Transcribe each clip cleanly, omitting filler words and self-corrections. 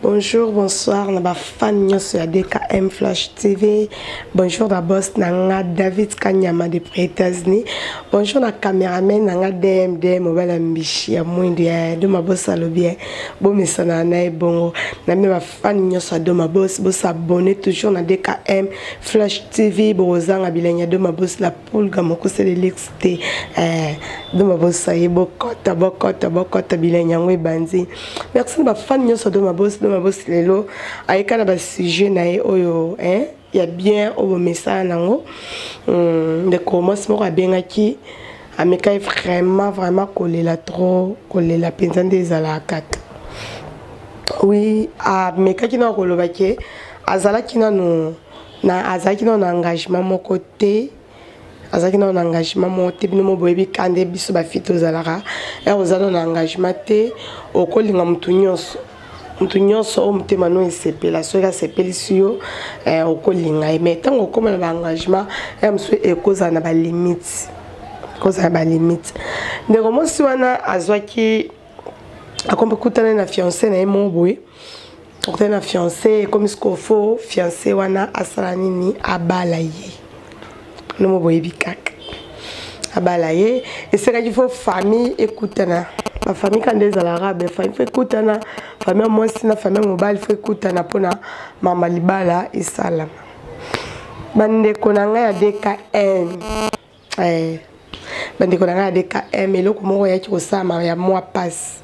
Bonjour, bonsoir na ba fan nyonso ya DKM Flash TV. Bonjour na boss na nga David Kanyama depuis États-Unis. Bonjour na cameraman na nga DMD mobali ya mbishi ya mwindu ya Doma Boss alobi eh, bomesana na ye bongo. Na bino ba fan nyonso ya Doma Boss, bo s'abonner toujours na DKM Flash TV bokozanga bilengi ya Doma Boss la pulga mokuse de luxe te. Eh, Doma Boss aye bokota bokota bokota bilengi yango ebandi. Merci na ba fan nyonso do mabosi do mabosi lelo ayeka na ba sujet na ye oyo hein ya bien oyo bomesana nango ndeko mwasi moko abengaki amekaki vraiment vraiment kolela trop kolela mpenza nde ezalaka kaka oui amekaki na koloba ke azalaki nanu na azalaki nanu na engagement moko te azalaki nano na engagement moko te. Bino mo boyebi ka nde biso bafi tozalaka ere oza nano na engagement te, okolinga motu nyonso, motu nyonso oyo motema no esepela. Soki asepelisi yo, okolinga ye. Mais ntango okóma na baengagement ya mosusu, ekozala na balimite, ekozala na balimite. Ndeko mwasi wana azwaki akombi kutana na fiancé na ye moko boye, okutani na fiancé, ekomi sikoyo fo fiancé wana asala nini? Abala ye. Nomo boyebi kaka abala ye, esekaki fo famille ekutana. Bafamille ka nde ezalaka be famille fo ekutana, famille ya mwasi na famille ya mobali fo ekutana mpona mama libala esalama. Bandeko na ngai ya DKM, bandeko na ngai ya DKM, eloko moko eyaki kosalama ya mwa pasi.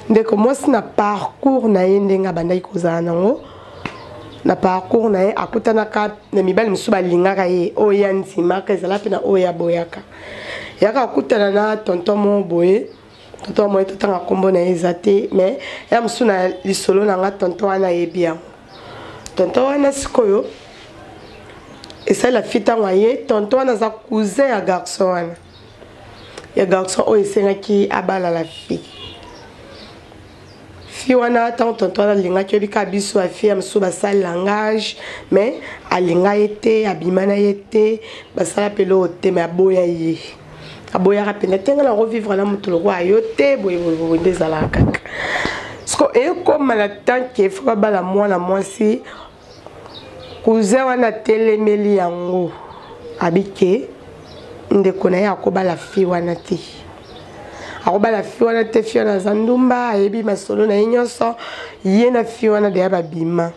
Ndeko mwasi na parcours na ye, ndenge abandaki kozala nango na parcours na ye, akutanaka na mibali mosusu balingaka ye, oyo ya ndimaka ezala mpe na oyo aboyaka. Yaka akutana na tonton moko boye, tonton moye totanga nkombo na ye eza te, mais ya mosusu na lisolo na nga tonton wana ayebi yango. Tonton wana sikoyo esalela fi ntango aye, tonton wana aza cousin ya garçon wana, ya garçon oyo esengaki abala la fille. Fille wana, ntango tonton wana alingaki, oyebi kaka biso bafille ya mosusu basali langage, mais alinga ye te, abima na ye te, basala mpe eloko te, mais aboya ye, aboyaka mpenza te. Nga nango vivre na moto lokola yo te, boye boye boye nde ezalaka kaka. Siko ekóma na tant ke fo babala mwana mwasi, cousin wana atelemeli yango, abike ndeko na ye akobala fille wana te, akobala fille wana te, fille wana aza ndumba, ayebi masolo na ye nyonso. Ye na fille wana deya babima,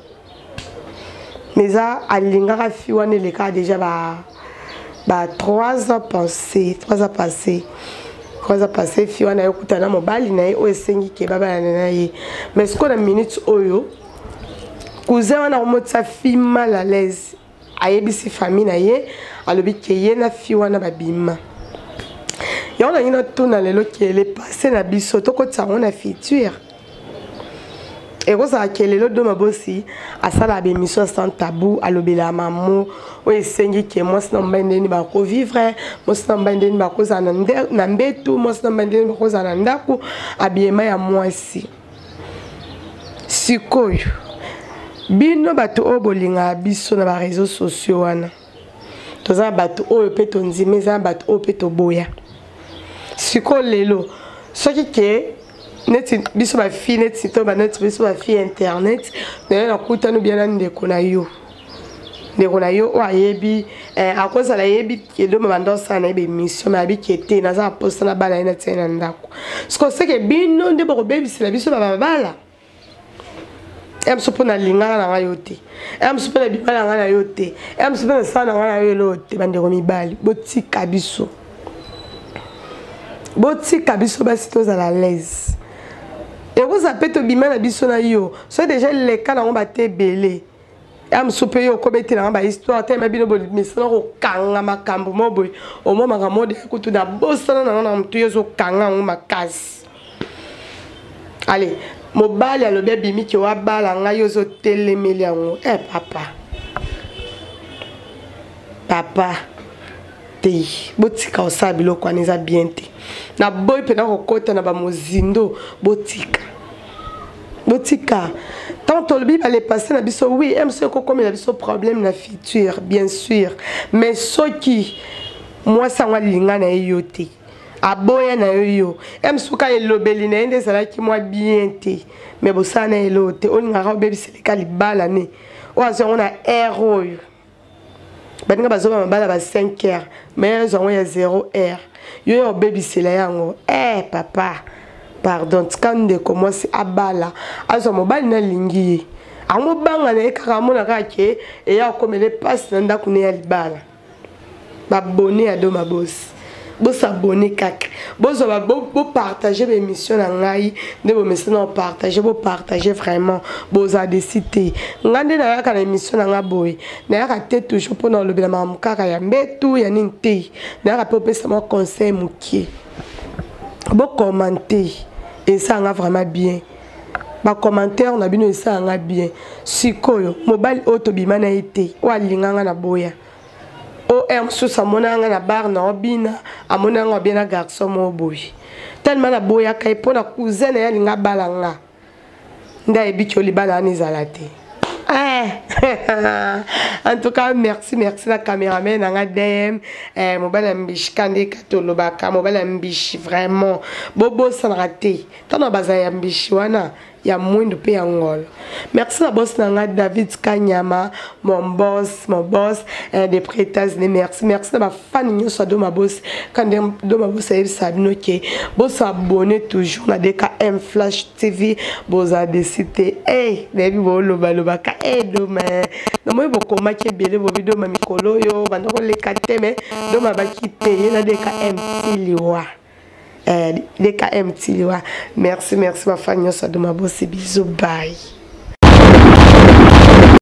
mais eza alingaka fille wana elekaka déjà ba 3 ans passé, 3 ans passé, 3 ans passé. Fille wana ayokutana na mobali na ye oyo esengi ke babalana na ye. Mais sikoyo na minute oyo, cousin wana akomotisa fille mal à l'aise, ayebisi famille na ye, alobi ke ye na fille wana babima. Yango nangi natuna lelo ke le passé na biso tokotisa yango na futur. Ekozala ke lelo Doma Bosi asalaka baémission sans tabou, alobelaka mamo oyo esengi ke mwasi na mobali ndeni bakovivre, mwasi na mobali ndeni bakozala na mbetu, mwasi na mobali ndeni bakozala na ndako, abiema ya mwasi. Sikoyo bino bato oyo bolingaka biso na baréseaux sociaux wana, toza na bato oyo mpe tondima, eza na bato oyo mpe toboya. Sikoyo lelo soki ke neti biso bafille, neti to baneti biso bafille internet, naye nakutani bien na ndeko na yo, ndeko na yo oyo ayebi, akozala ayebi eloma banda osala na ye baémission, mais ayebi ke te naza na posa na bana ye na tie na ndako. Siko seke bino nde bokobebisela biso bababala ya mosu mpo nalingaka na ngai yo te, ya mosu mpo nabima na ngai na yo te, ya mosu mpo nasala na ngai na yo eloo te. Bandeko mibali, botika biso, botika biso basi tozala l'aise. Ekozala mpe tobima na biso na yo, soki déjà eleka nango bate ebele ya mosu mpe yo okobetelanga bahistoire te. Ma bino bomesana kokanga makambo mo boye, omwa makambo mo deya kutu na bosana nango na motu, yo ozokanga yango makasi. Ale mobali alobi abimi ke wabala ngai, yo ozotelemeli yango. E papa, papa te, botika kosala biloko wana, eza bien te. Naboyi mpena kokɔta na bamozindo. Botika, botika. Tant tolobi bale passé na biso, oui, mso ekokomela biso problème na futur, bien sûr. Mais soki mwasi yango alinga na ye yo te, Aboya na yo yo. M suka elobeli na ye nde ezalaki mwa bien te. Mais bosala na eloko te. Olingaka obebiseleka libala ne. Oyo azwa yango na heure oyo. Baninga bazoba mabala ba 5 heures. Mais azwa yango ya 0 heure. Yo yo obebisela yango. Eh papa. Pardon, tika ndeko mwasi abala. Azwa mobali na lingi ye. Amobanga na ye kaka amona kaka ke eya okomela mpasi na ndako ne ya libala. Babone ya Doma Boss. Bosabone kaka. Bozwa bopartage ba émission na ngai nde bomesana bopartage, bopartage vraiment. Boza desi te. Ngai nde nayaka na émission na ngai boye. Nayaka te toujours mpona olobela makambo kaka ya mbetu ya nini te. Nayaka mpe opesa mwa conseil mokie. Bokommente esala nga vraiment bien. Ba commentaire na bino esala nga bien. Sikoyo mobali oyo tobima na ye te, oyo alinga nga na boya. OR mosusu amona nga na bar na obina, amona nga bien na garçon moko boye. Tellement na boyaka ye mpo na cousin na ye alinga abala nga. Nde ayebi ke libala wana ezala te. Eh. En tout cas, merci, merci la caméraman nanga DM, eh, mobali ya mbishi kande katolobaka, mobali ya mbishi vraiment. Bobo sanaka te. Tana baza ya mbishi wana ya mwindu pe ya ngolo. Merci na boss nanga David Kanyama, mon boss, mon boss eh, de États-Unis. Merci, merci na ba fan nyonso ya Doma Boss. Kande Doma Boss ayebisa bino ke bo s'abonner toujours na DKM Flash TV, boza décidé. Eh, nayebi boloba lobaka eh Doma. Namoni bokomaki ebele bobi Doma mikolo oyo banda koleka te mais Doma baki te ye na DKM Tiliwa. Eh, DKM Tiliwa. Merci, merci ba fan nyonso ya Doma Boss. Bisous, bye.